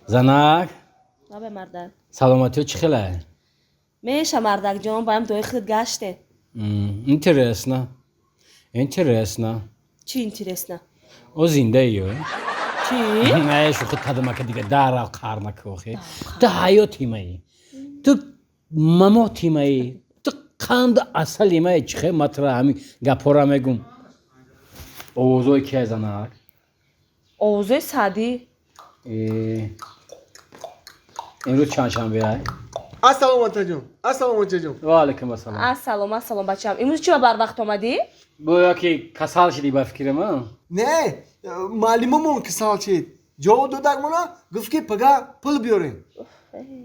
Занак. Лабе, мардак. Саломатиё чӣ хела? Меша, мардакҷон, ба ҳам дои худ гаште. Интересно, интересно. Чӣ интересно? О, зиндаиё? Чӣ? Не, шӯхи кадамака, дига дарав қар накохи. Ту ҳаёти маи, ту мамоти маи, ту қанду асали маи. Чӣ хел матра ҳамин гапҳоро мегум? Овозҳои кия, занак? Овозои Саъдӣ. Имрӯз чандшанбе ай? Ассалому, отаҷон, ассалому, очаҷон. Ва алайкум ассалом. Ассалом, ассалом, бачаам. Имрӯз чӣ ба барвақт омадӣ? Боя ки касал шидӣ, ба фикрам, а? Не, муаллимамон касал шид, ҷавоб додакмона, гуфт ки пага пул биёрем.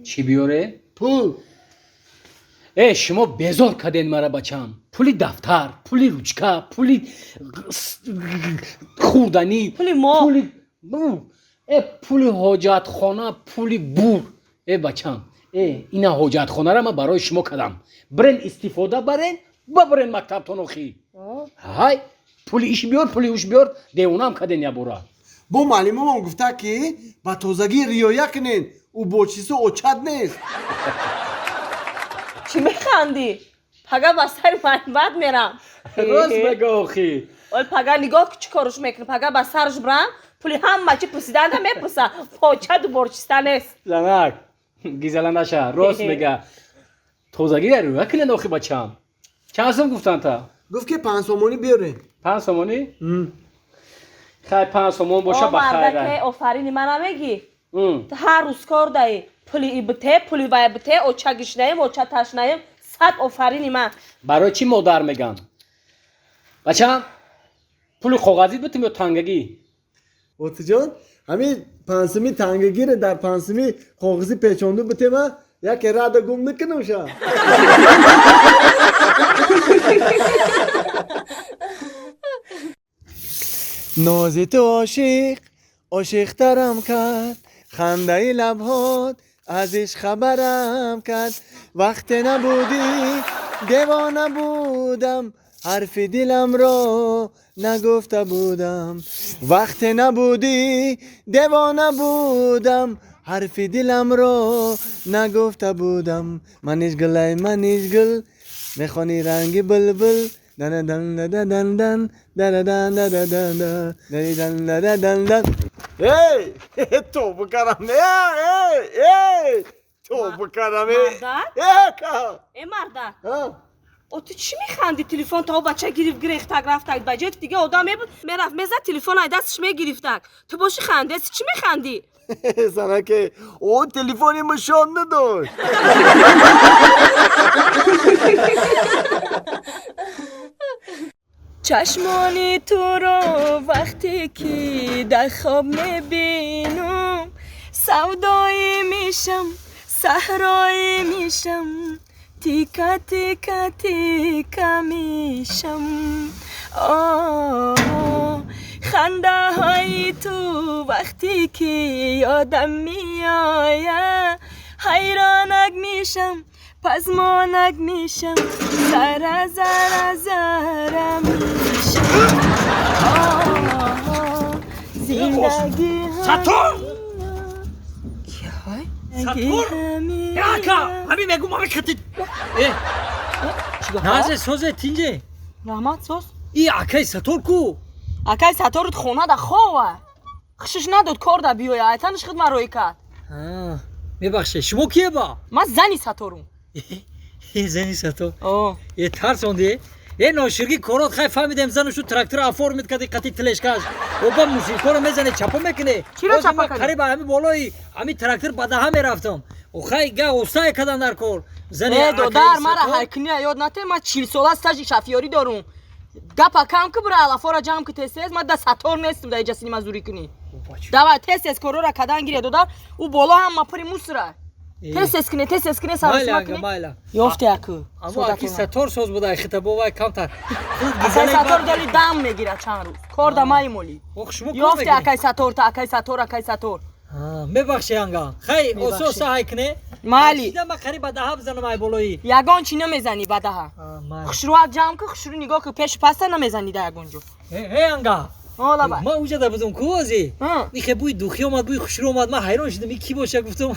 Чӣ биёре? Пул. Э, шумо безор карден мара, бачам. Пули дафтар, пули ручка, пули хӯрданӣ. Пули мо. Пули, э, пули ҳоҷатхона, пули бур. Э, бачам, э, ина ҳоҷатхонара ман барои шумо кардам, бирен, истифода барен, бабарен мактабтон охи. Ҳай, пули иш биёр, пули уш биёр, девонаам карден ябора. Бо муаллимамон гуфта ки ба тозагӣ риоя кунен, ӯ бо чизу очат нест. Чӣ механдӣ? Пага ба сари бад мерам. Рост мега охи. Ол пага нигоҳ, чӣ корш мекунӣ. Пага ба сарш бирам, пули ҳама чӣ пурсиданда мепурса, почаду борчиста нест. Занак, гизала наша, рост мега. Тозагиро риоя кунен охи, бачам. Чанд сум гуфтан та? Гуфт ки 5 сомонӣ биёрем. 5 сомонӣ? Хай, 5 сомон боша, ба хайр. Офарини мана мегӣ. Ту ҳар рӯз кор даӣ, пули и бите, пули вай бите, оча гишнаем, оча ташнаем. Сад офарини ман. Барои чӣ модар меган? Бачам, пули коғазӣ битим ё тангагӣ? Отаҷон, ҳамин 5 суми тангагире дар 5 суми коғазӣ печонду битема, яке рада гум накунам ша. Нози ту ошиқ ошиқтарам кард, хандаи лабҳот аз ишқ хабарам кард. Вақте набудӣ, девона будам, ҳарфи диламро нагуфта будам. Вақте набудӣ, девона будам, ҳарфи диламро нагуфта будам. Маниш гул, ай маниш гул, мехонӣ ранги булбул. Дан-дан-дан-дан-дан, да-да-дан-да-да-дан-да, да-дан-да-да-дан-дан. Эй, тобу карам, эй, эй, эй, тобу карам, эй. Мардак? Э, ка? Э, мардак. А? О, ту чӣ механдӣ? Телефон то бача гирифт, гирехтак, рафтак. Ба ҷои дига одам мебуд, мерафт, мезад, телефон ай дасташ мегирифтак. Ту боши, хандеси, чӣ механдӣ? Занаке, о, телефони мушон надошт. Чашмони туро вақте ки дар хоб мебинам, савдоӣ мешам, саҳроӣ мешам, тика тика тика мешам. Хандаҳои ту вақте ки ёдам меояд, ҳайронак мешам, пазмонак мешам, зара зара зара мешам. Зиндагӣ. Саттор! Киҳай? Саттор! Ака, ҳамин мегум, ҳамин хати. Э, назе, созе, тинҷе? Раҳмат, соз. И акаи Саттор ку? Акаи Сатторут хона да хова, хушиш надод кор да биёя, айтаниш худ мароӣ кард. Мебахшед, шумо кие ба? Ман зани Сатторум. Зани Саттор? Э, тарсонди, э, ноширги корот. Хай, фаҳмидем, зану шу трактора оформить кади, қати тележкаш оба мусиркоро мезане, чапо мекуне. Чиро чапа кардӣ? Қариба ҳами болои ҳами трактор ба даҳа мерафтам. Хай, га остае кадан дар кор зани. Э, додар, мара ҳайкуния ёд нате. Ман 40 сола стажи шофёрӣ дорум. Гапа кам ки, бира алафора ҷамъ ки, тез тез. Ман да Саттор нестам, да иҷа синима зурӣ кунӣ. Давай, тез тез корора кадан гире, додар. Ӯ боло ҳама пури мусора. Тез тез куне, тез тез куне, саросима куне. Майла. Ёфте аку. Амо аки Саттор соз буда, хита бо вай камтар. Акай Саттор дали дам мегирад чанд рӯз. Кор да маи молӣ. Шумо ёфте акай Саттор та, акай Саттор, акай Саттор. Мебахши, анга хай осо саҳай куне. Майли. Ма қариб ба даҳа бизанам ай болои. Ягон чӣ намезанӣ ба даҳа. Хушрӯат ҷамъ ку, хушрӯ нигоҳ ку, пеши паста намезанӣ да ягон ҷо. Э, анга. Ман уҷада будум ку ози. Ихе бӯи духӣ омад, бӯи хушрӯ омад. Ман ҳайрон шудам, и кӣ боша гуфтам.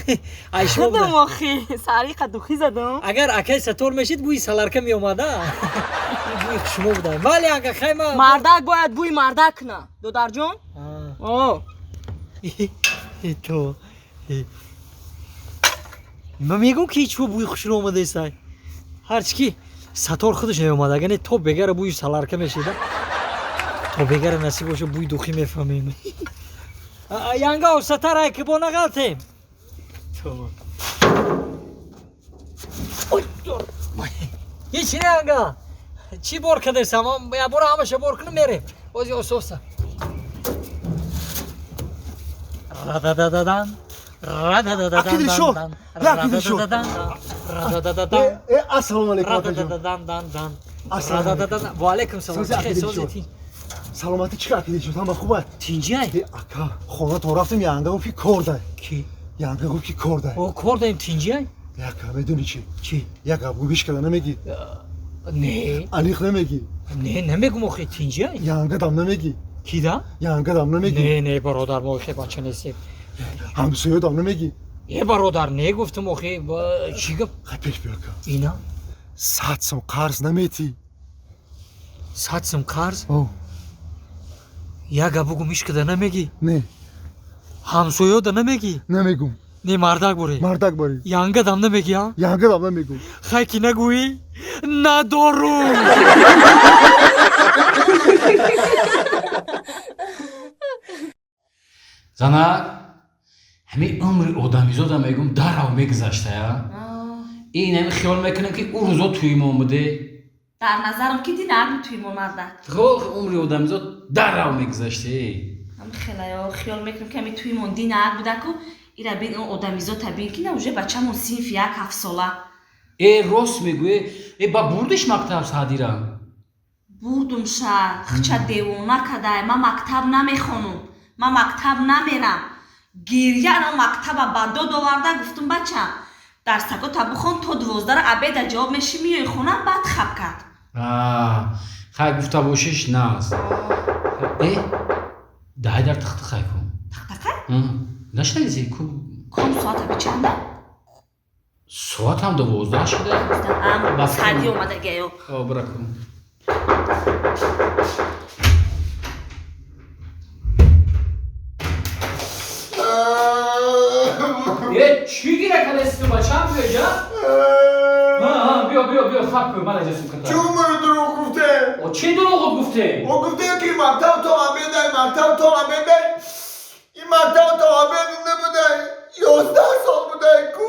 Ай шумо будам охи, сариқа духӣ задам. Агар акай Сатор мешид, бӯи саларка меомад, а? Бӯи шумо буда. Вале ага хай ма мардак бояд бӯи мардак куна, додарҷон. О. То. Ман мегӯм ки ҳеч бӯи хушрӯ омадаистай. Ҳарчи ки Сатор худаш намеомад, агар не то бегара бӯи саларка мешида. То бегара насиб боша бӯи духӣ мефаҳмем. Янга осатар ай ки бо нағалтем. Ҳеч не янга. Чӣ бор кардесам? Я бора ҳамаша бор кунам мерем. Ози ососа. Ра-да-да-да-дан. Ра-да-да-да-дан. Ра-да-да-да-дан. Ра-да-да-да-дан. Ассалому алайкум акаҷон. Ра-да-да-да-дан. Ра-да-да-да. Ва алайкум салом. Саломатӣ чӣ акиди шуд? Ҳама хуб аст? Тинҷай? Ака, хона то рафтем, янга гуфт ки кор дай. Ки? Янга гуфт ки кор дай. О, кор даем тинҷай? Ака, медонӣ чӣ? Чӣ? Як гап гӯш карда намегӣ? Не. Аниқ намегӣ? Не, намегум охи тинҷай. Янга дам намегӣ? Ки да? Янга дам намегӣ? Не, не, бародар, мо охи бача нестем. Ҳамсоя дам намегӣ? Е, бародар, не гуфтум охи, чӣ гап? Хай пеш биё ака. Ина? 100 сом қарз наметӣ. 100 сом қарз? О. Як гап бугум ишкада намегӣ? Не. Ҳамсоёда намегӣ? Намегум. Не, мардак борӣ. Мардак борӣ. Янга дам намегӣ, а? Янга дам намегум. Хай ки нагӯӣ? Надорум. Занак, ҳамин умри одамизода мегум дарав мегузаштая. Ин ҳамин хиёл мекунам ки ӯ рӯзо туймон буде. Дар назарам ки динарм туймон мардак. Хо умри одамизод дарав мегузаште. Ҳам хелаё хиёл мекунам ки ҳамин туймон динар будаку ира бин он одамизод табин ки на уже бачамон синфи 1 7 сола. Э рост мегӯе, э ба бурдиш мактаб саҳдира. Бурдум ша, хча девона кадай, ман мактаб намехонум, ман мактаб намерам. Гирья ана мактаба ба дод оварда гуфтум бачам, дарсакота бихон то 12-ра обеда ҷавоб меши миёи хона баъд хаб кард. Хай гуфта бошиш наст. Э, даҳай дар тахтахай кун. Тахтахай? Нашнавизи ку? Ком соата бичанда? Соатам 12 шуда. Ам сади омадагиё. О, бира кун. Е, чӣ гира кадаси ту бачам биё ҷа? Ҳа, биё, биё, биё, хаб кун, ман аҷа сумката. Чун маро дурӯғ гуфте? О, чӣ дурӯғот гуфте? О, гуфте ки мактаб то обедай, мактаб то обедай. Ин мактаб то обед набудай. 11 сол будай ку.